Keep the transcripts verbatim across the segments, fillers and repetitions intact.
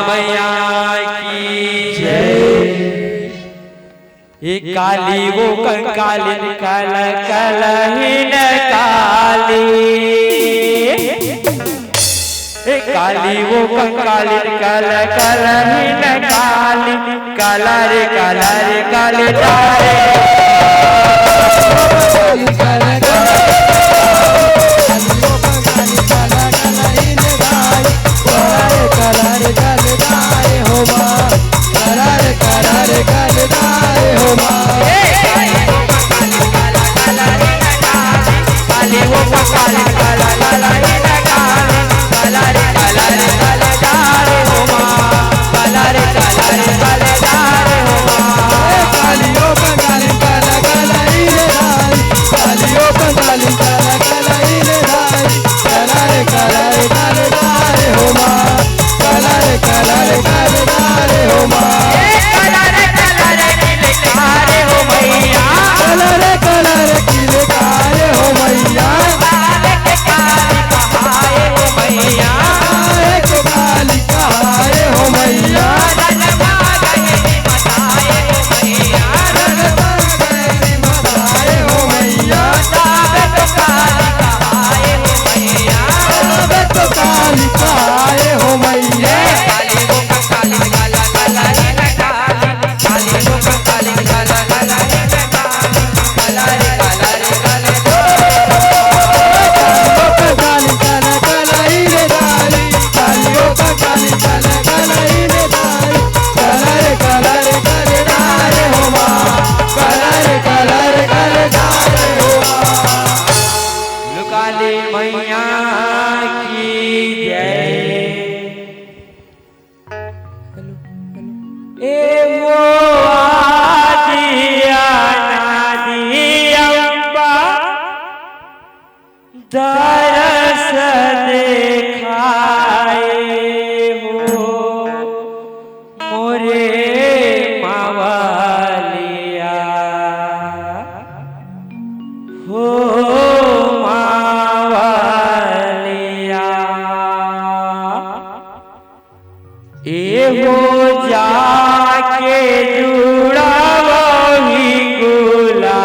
मैया की जय। ए काली वो कंकालिन कल कलहिन काली। ए काली वो कंकालिन कल कलहिन काली। काला रे काला रे काले तारे। काली मैया की जय। ए वो आदि अनादि अम्बा दरस देखाए हो मोरे मावलिया, हो मावलिया। एहो जाके जुड़ावो हिंगुला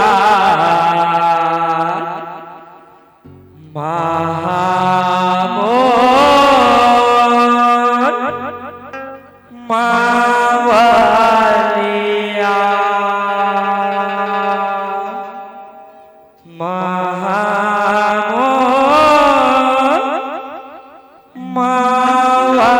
महामोर मावलिया, महामोर मावलिया।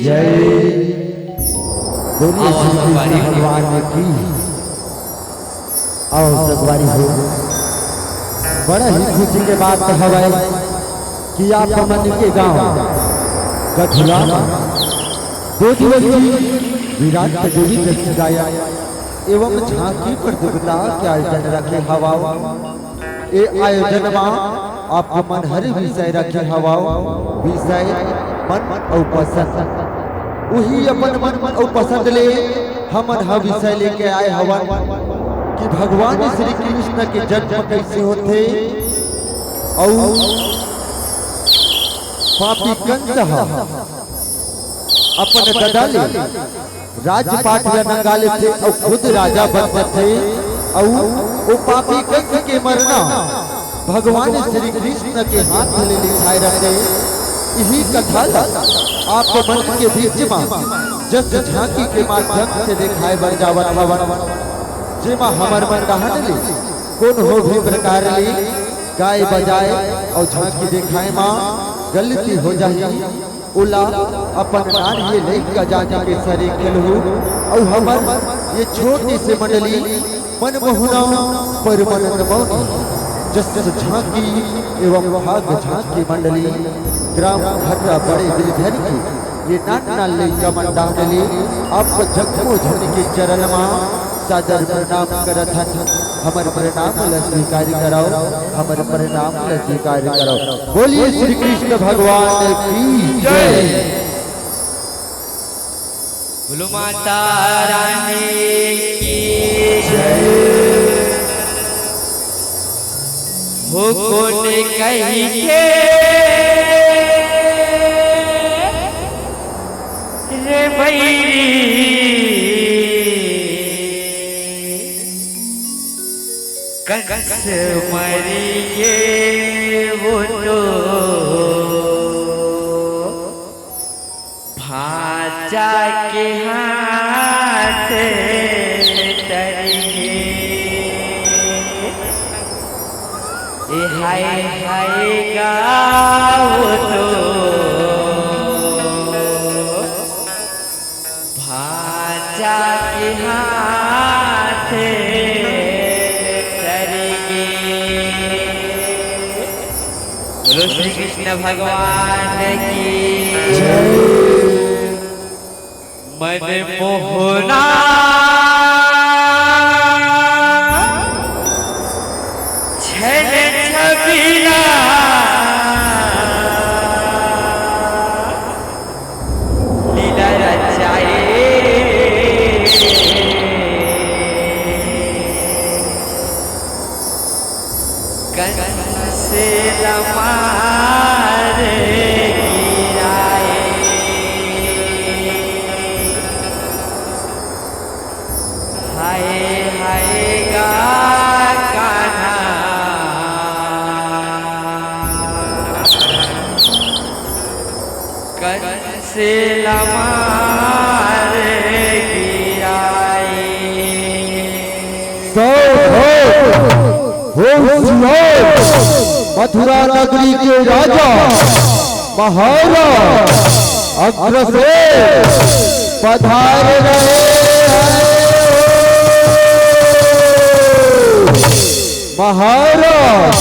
जय। बोलिए श्री कृष्ण भगवान की। आओ संगवारी हो, बड़ा ही खुशी के बात हवय कि आप मन के गांव गठुला दो दिवसीय विराट देवी जस गायन एवं झांकी प्रतियोगिता के आयोजन रखे हवव। ए आयोजन म आप मन हर विषय रखे हवव, विषय मन अउ पसंद। उही अपन मन अउ पसंद ले हमन ह विषय लेके आए हवन कि भगवान श्री कृष्ण के जन्म कैसे होथे अउ पापी कंस ह अपन ददा ले राजपाट ल नंगा लेथे अउ खुद राजा बन जाथे अउ ओ पापी कंस के मरना भगवान श्री कृष्ण के हाथ ले लिखाए रथे। इही कथा ल आप मन के बीच म जस झांकी के माध्यम से देखाए बर जावत हवन, जेमा हमर मन डहान ले कोनो भी प्रकार ले गाय बजाए अउ झांकी देखाए म गलती हो जाही, ओला अपन नान्हे लइका जाने के सरे खेलहू, अउ हमर ये छोटी सी मंडली मनमोहना परमानंद मौनी जस झांकी एवं भाग झांकी मंडली ग्राम भट्टा बड़े गिरधर की ये नान नान लइका मन डहान ले आप जम्मो झन के चरण मा सादर प्रणाम करत हन। हमर प्रणाम ल स्वीकार करव, हमर प्रणाम ल स्वीकार करव। बोलिए श्री कृष्ण भगवान की जय। बोलो माता रानी की जय। हो कोन कही के रे बैरी कंस मरी गे वो तो भांचा के हाथ में तरी गे। ए हाय हाय गाओ तो भांचा के हाथ में तरी गे। बोलो श्री कृष्ण भगवान की। मन मोहना छल छबीला लीला रचाए। कंस ल मार गिराए। हाय हाय गा कान्हा। कंस ल मार गिराए। सावधान! होशियार! मथुरा नगरी के राजा महाराज अग्रसेन पधार रहे हैं। महाराज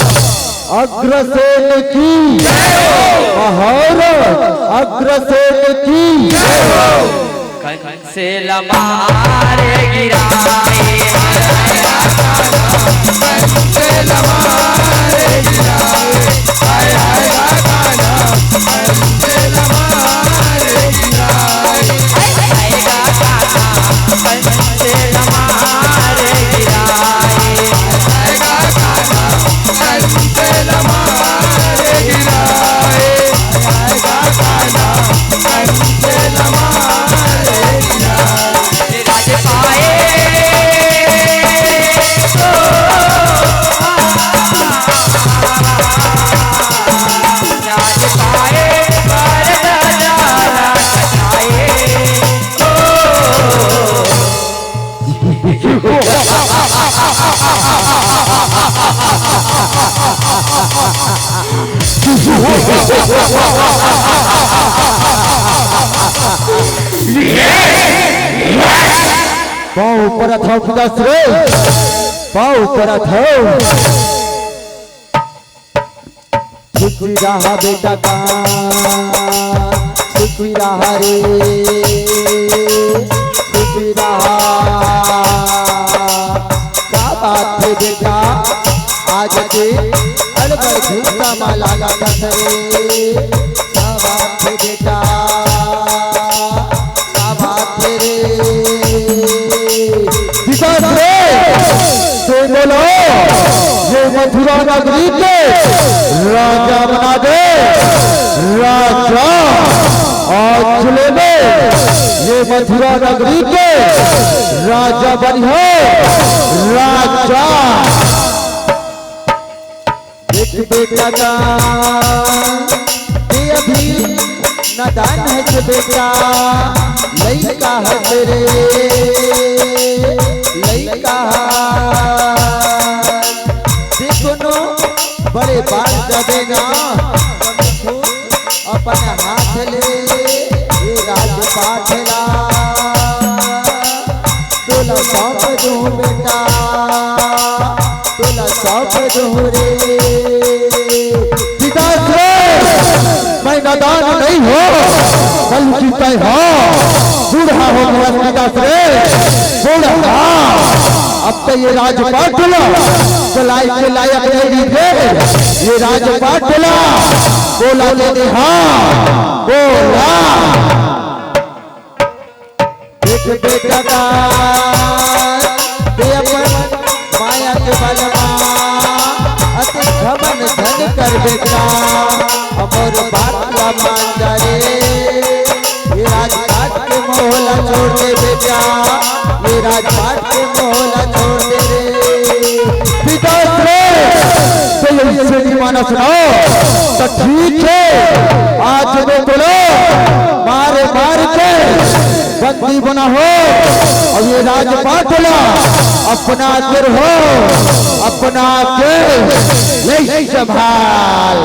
अग्रसेन की, महाराज अग्रसेन की। कंस ल मार गिराए। पाँव परत हँव पिताश्री, पाँव परत हँव। सुखी रहा बेटा का, सुखी रहा रे, सुखी रहा। का बात हे बेटा, आज के अलबर घुस्सा मा लागत हस रे। का बात हे बेटा, का बात हे रे। विकास रे, तो बोलो, ये मथुरा नगरी के राजा बना दे, राजा। आज ले में ये मथुरा नगरी के राजा बनिहो, राजा। देख बेटा का, ये अभी नादान हस बेटा, लइका हस रे, लइका हस। जे कोनो बड़े बाढ़ जाबे ना, अपन हाथ ले ये राजपाट ला तोला सौंप दूं बेटा, तोला सौंप दूं रे। पिताश्री, मैं नादान नहीं हँव, बल्कि तैं हा बूढ़ा हो गया पिताश्री, बूढ़ा। अब तो ये राजपाट ला चलाए के लायक नहीं रहिथे, ये राजपाट ला बोला दे दे, हाँ, बोला। देख बेटा का, दे अपन माया के बल मा, अति घमंड झन कर बेटा, हमर बात ला मान जा रे। ये राजपाट के मोह ला छोड़ दे बेटा, ये राजपाट के मोह ला छोड़ दे रे। पिताश्री, तो अइसे नहीं मानस ना, तो ठीक हे, आज मैं तोला मार मार के बंदी बनाहूँ, अउ ये राजपाट ला अपना के रखहूँ, अपना के ले संभाल।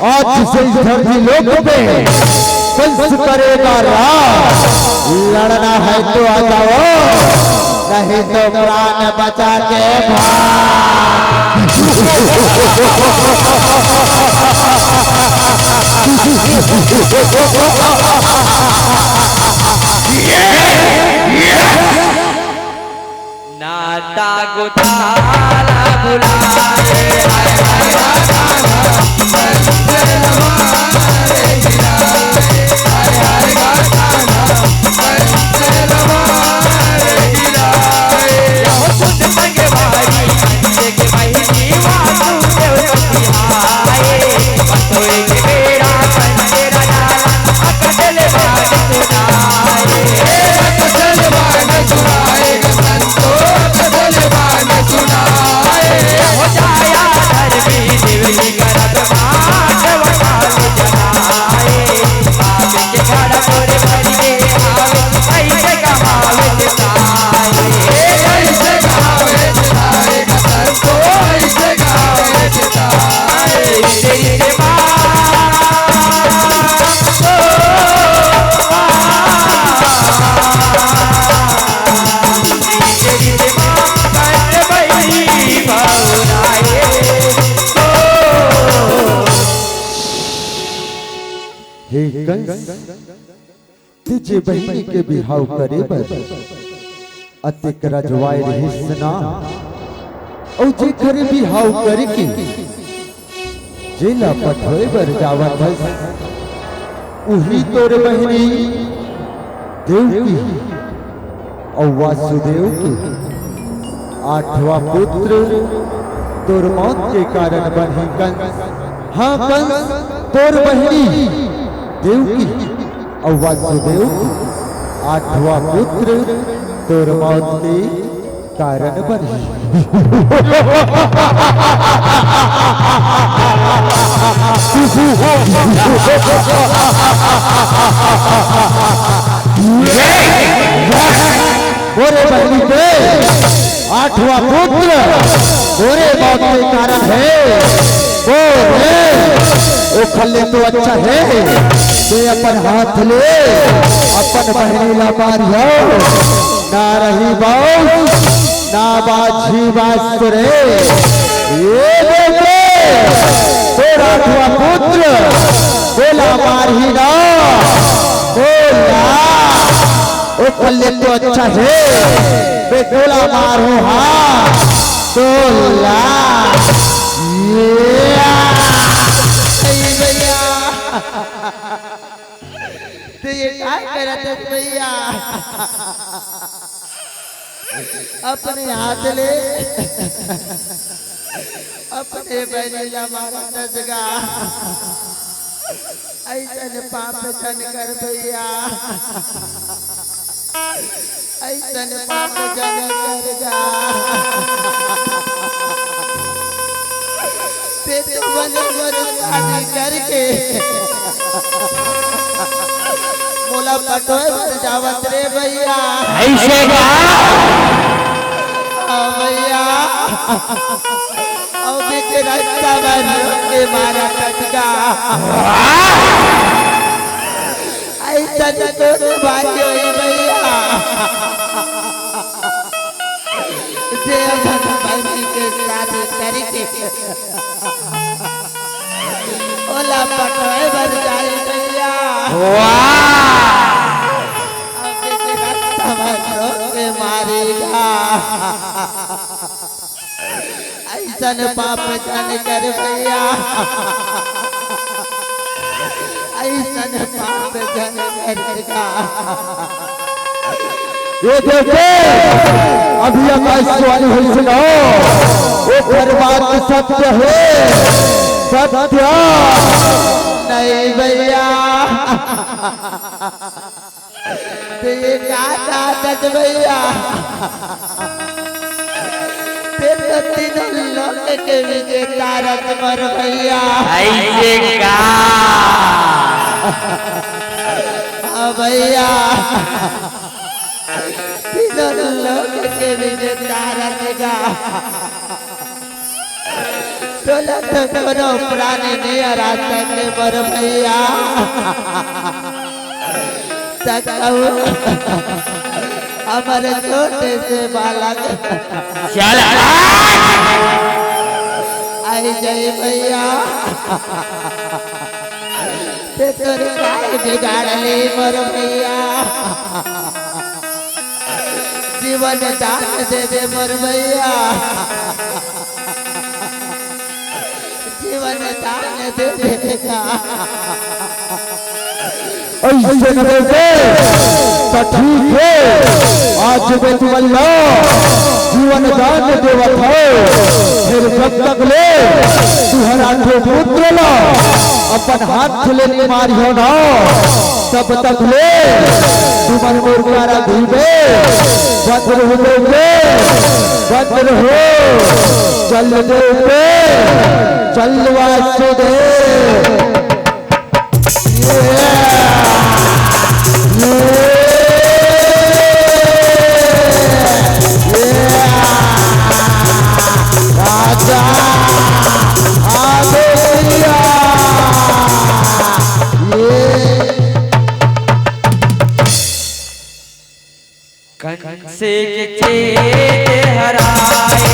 आज से इस धरती लोक पे कंस करेगा राज। लड़ना है तो आ जाओ, नहीं तो प्राण बचा के भाग। नाता गोता ला भुलाए, हाय, हाय, हाय, हाय, हाय। हे कंस, तें जे बहिनी के बिहाव करे बर अतेक रजवाए रहिस ना, अउ जेखर बिहाव करके जेला पठोए बर जावत हस, उही तोर बहिनी देवकी अउ वासुदेव के आठवां पुत्र तोर मौत के कारण बनही कंस। हाँ कंस, तोर बहिनी देवकी अउ वासुदेव के आठवां पुत्र तोर मौत के कारण बनही। मोरे बहिनी के आठवां पुत्र मोरे मौत के कारण हे। मोरे, ओखर ले तो अच्छा हे, ते अपन हाथ ले अपन बहिनी ला मारियो। ना रही बाऊ, ना बाजी बास रे। ये देखे, तोर आठवां पुत्र, बोला मारही ना, बोला। ओखर ले तो अच्छा हे, बे तोला मारहूं, हाँ, तोला। ये आ। ए भैया, ते ये काय करत हस भैया? अपने हाथ ले अपने बहिनी ला मारत हस गा। अइसन पाप झन कर भैया, अइसन पाप झन कर गा। ते तो बने मोर शादी करके मोला पटोय बर जावत रे भैया। अइसे का? हाँ भैया, अउ बीच रस्ता बर रोक के मारत हस गा। अइसन कोन भाई होही भैया, जे अपन बहिनी के शादी करके ओला पटोय बर जाही भैया। वाह! अउ बीच रस्ता बर रोक के मारही गा। अइसन पाप झन कर भैया, अइसन पाप झन कर गा। ये देखे, अभी आकाशवाणी होइस ना, ओखर बात सत्य हे, सत्य। नहीं भैया, ते ये का कहत हस भैया? ते तो तीनों लोक के विजेता रस मोर भैया। अइसे का? हाँ भैया, तीनों लोक के विजेता रस गा। तोला तो कोनो प्राणी नइ हरा सके मोर भैया। तक हमर छोटे से बालक। चल। आई जाई भैया। ते तोर काय बिगाड़ ले मोर भैया। जीवन दान दे दे मोर भैया। जीवन दान दे दे बेटा। अइसे न देखे, त ठीक हे, आज मैं तुमन ला जीवन दान देवत हौं। फेर जब तक ले तुंहर आठों पुत्र ला अपन हाथ ले नइ मारिहो ना, तब तक ले तुमन मोर करा घूमे। बंद रहो देखे, बंद रहो। चल देखे, चल वासुदेव। कंस के चेत हराए।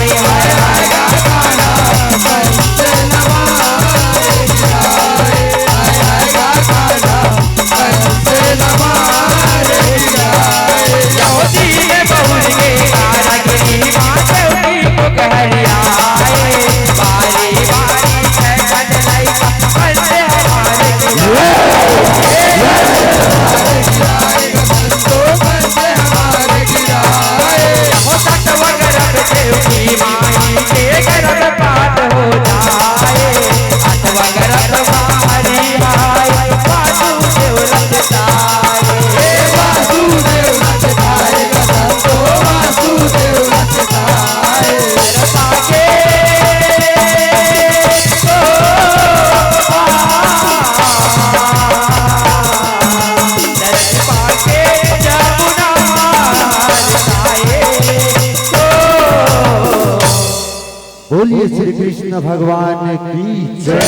कृष्ण भगवान की जय।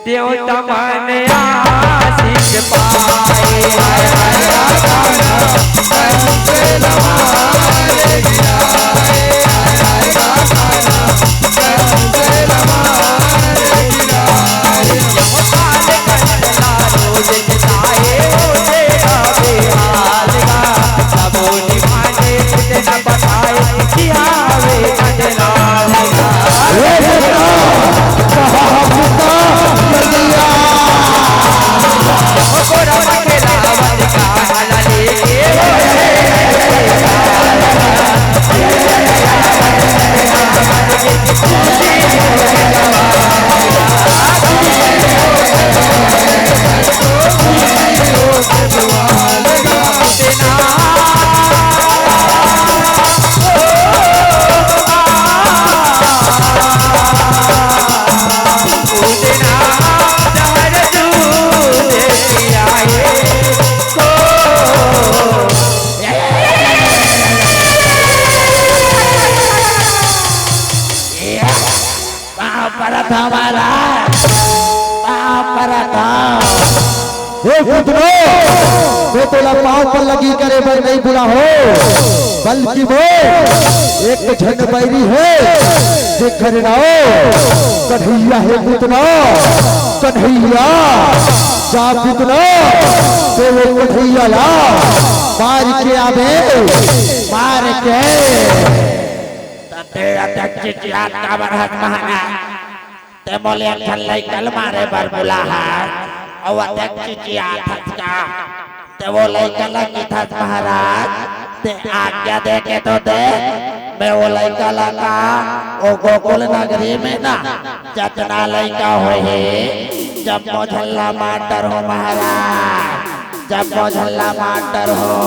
देवता मन आशीष पाए। पाँव परत हंव महाराज, पाँव परत हंव। हे पुतनो, मैं तोला पाँव पर लगी करे बर नहीं बुलाहों, बल्कि मोर एक झन बैरी हे, जेकर नाव कन्हैया हे पुतनो, कन्हैया। जा पुतनो, ते वो कन्हैया ला मार के आबे, मार के। त ते अतेक चिचियात काबर हस महाराज? ते मोला एक झन लइका ल मारे बर बुलाहस, अउ अतेक चिचियात हस का? ते वो लइका ल किथस महाराज, ते आज्ञा दे के तो दे, मैं वो लइका ल का, वो गोकुल नगरी में ना, जतना लइका होही, जम्मो झन ल मार डरहूं महाराज। जम्मो झन ल मार डरहूं।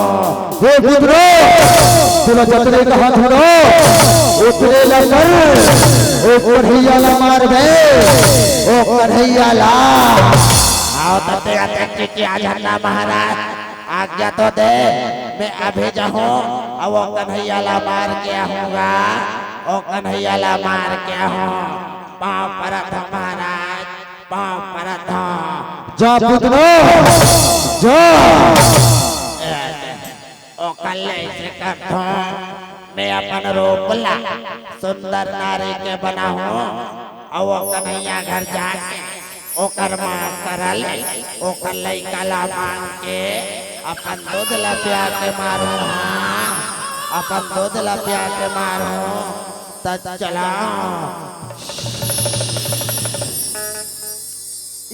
हे पुत्र, तोला जतने कहत हंव, ओतने ल कर। ओ कन्हैया ल मारबे, ओ कन्हैया ल। अउ त ते अतेक चिचिया झन ना महाराज, आज्ञा तो दे, मैं अभी जाहूं, अउ ओ कन्हैया ल मार के आहूं गा, ओ कन्हैया ल मार के आहूं। पाँव परत हंव महाराज, पाँव परत हंव। जा पुतना, जा। ओकर ले अइसे करथंव, मैं अपन रूप ला सुंदर नारी के बनाहूं, अउ ओ कन्हैया घर जाके ओकर मांग करा ले, ओकर लइका ला मांग के अपन दूध ला पिया के मारहूं, हां, अपन दूध ला पिया के मारहूं। त चला।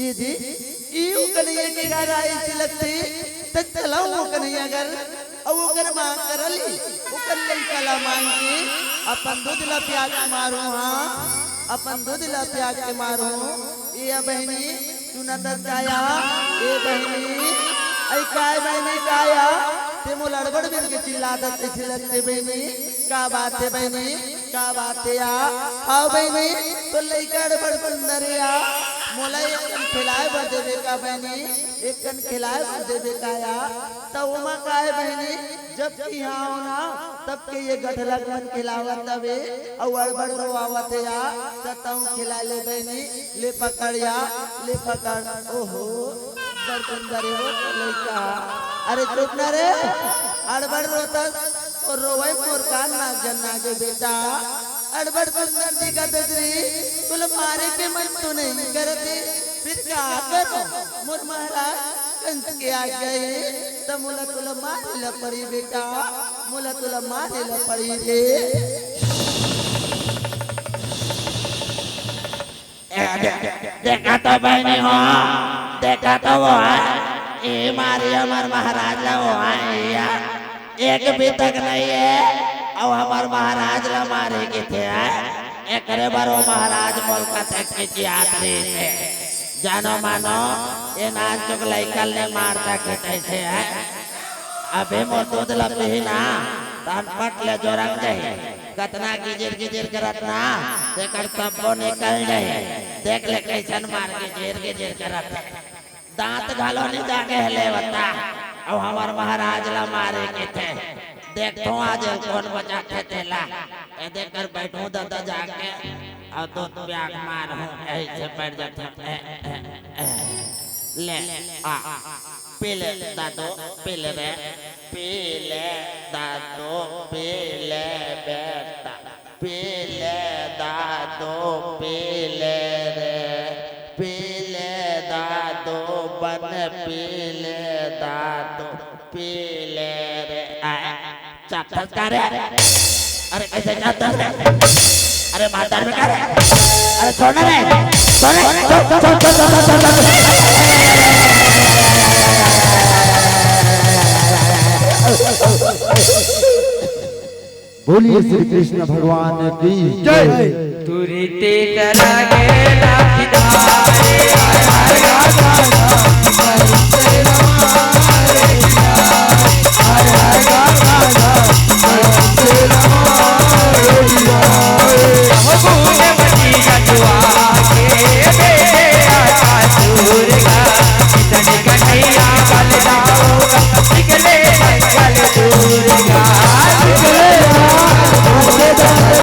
इदी, ई ओ कन्हैया के घर आइसे लगथे, त चला ओ कन्हैया घर, अउ ओकर मांग करा ले, ओकर लइका ला मांग के, अपन दूध ला पिया के मारहूं, हां, अपन दूध ला पिया के मारहूं। ए बहिनी, सुनत हस का या? ए बहिनी, अई काय बहिनी, का या? ते मोला अड़बड़ बेर के चिल्लात हस, कइसे लगथे बहिनी? का बात हे बहिनी? का बात हे या? हव बहिनी, तोर लइका अड़बड़ सुंदर हे या। मोला एक कन खिलाए बर देबे का बहिनी? एक कन खिलाए बर देबे का या? त ओमा का हे बहिनी? जब कि इहां हों ना, तब के ये गठलक मन खिलावत हवे, अउ अड़बड़ रोवावत हे या, त तहूं खिला ले बहिनी, ले पकड़ या, ले पकड़। ओहो, बड़ सुंदर हे वो लइका। अरे चुप ना रे, अड़बड़ रोतस, अउ रोवई मोर कान ना जन्ना गे बेटा। अड़बड़ सुंदर दिखत हस रे, तोला मारे के मन तो नहीं करत हे, फिर का करों? मोर महाराज कंस के आज्ञा हे, त मोला तोला मारे ल पड़ही बेटा, मोला तोला मारे ल पड़ही रे। ए, दे-, देखा तो बहिनी हो, देखा तो वो हे, ए मारी हमर महाराज ला वो हे, ए, एक भी तक नहीं हे, अउ हमर महाराज ला मारे कहिथे, एकरे बर ओ महाराज मोला कतेक चिचियात रहिसे। जानो मानो, ए नानचुक लइका ल नइ मार सकय कहिसे हे। अभी मोर दूध ल पीही ना, तहन पट ले जोरंग जाही। कतना गिजिर गिजिर करत ना, तेकर सब्बो निकल जाही। देख ले कइसन मार गिजिर गिजिर करत हे। दांत घलो नइ जागे हे ले बता। अउ हमर महाराज ल मारे कहिथे। देखथों आज कोन बचाथे तेला। ए देख कर बैठहूं ददा जाके। अउ दूध पिया के मारहूं, ऐसे बैठ जाते हैं। ले, आ, पी ले दादू, पी ले रे, पी ले दादू, पी ले बेटा, पी ले दादू, पी ले रे, पी ले दादू, बन पी ले दादू, पी ले रे। आ, चाटत का रे? अरे कैसे चाटत रे? अरे मारदार में का रे? अरे छोड़ ना रे, छोड़ रे, छोड़, छोड़, छोड़। बोलिए श्री कृष्ण भगवान की जय। तुरते चला गे राखीदार।